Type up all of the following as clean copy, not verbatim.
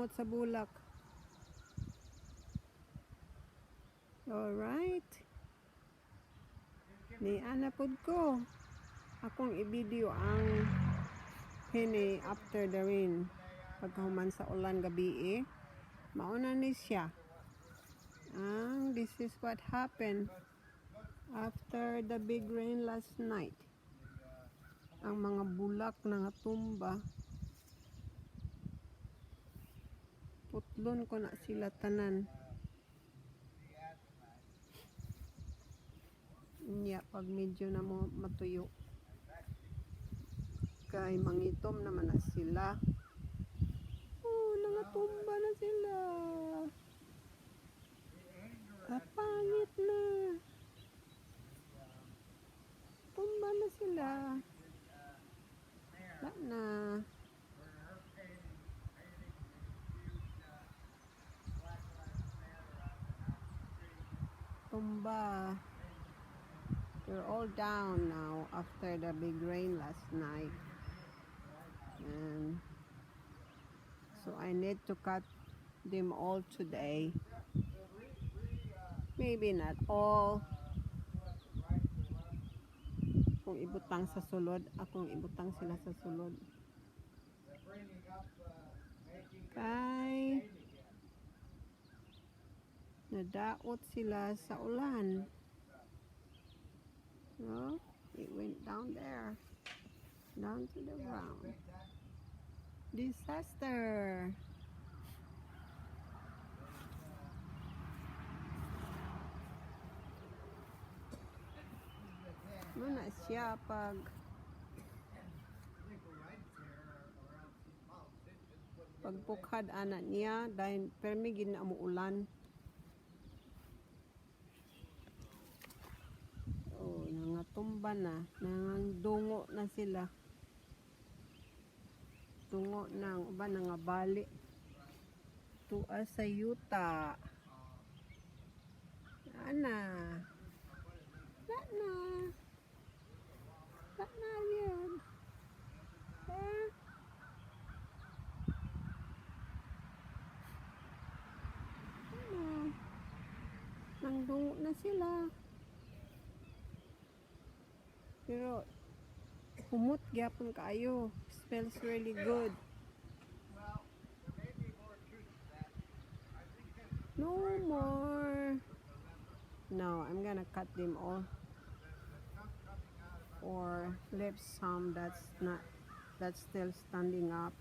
Humot sa bulak. Alright. Ni ana pod ko. Akong i-video ang hini after the rain. Pagkahuman sa ulan gabi eh. Mauna ni siya. Ang this is what happened after the big rain last night. Ang mga bulak na tumba. Putlon ko na sila tanan. Nya pag medyo na mo matuyo. Kay mangitom naman na sila. Oh, nangatumba na sila. Kapangit na. Tumba na sila. Wala na. Tumba. They're all down now after the big rain last night. And so I need to cut them all today. Maybe not all. Kung ibutang sa sulod, akong ibutang sila sa sulod. Kay nadaot sila sa ulan. No, it went down there. Down to the ground. Disaster. Muna siya pag pagpukhad ana niya dahil permi gid na umuulan. Oh, nangatumba na, nangandungo na sila. Tungo na ang uban nangabali. Tua sa yuta. Ana. Wala na. Wala na yun. Eh. Ano? Nangdungo na sila. Pero humot gyapon kaayo. Smells really good. No more. No, I'm gonna cut them all. Or leave some that's not, that's still standing up.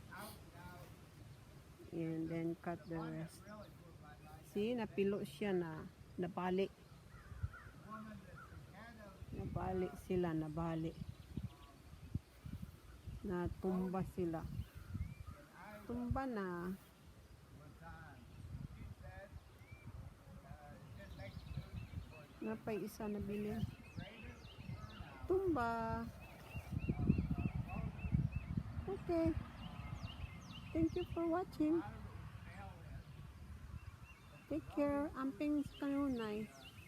And then cut the rest. See, napilo siya na nabali. Nabali sila, nabali. Natumba sila. Tumba na. Napay isa na bilin. Tumba. Okay. Thank you for watching. Take care. Amping sa kanunay.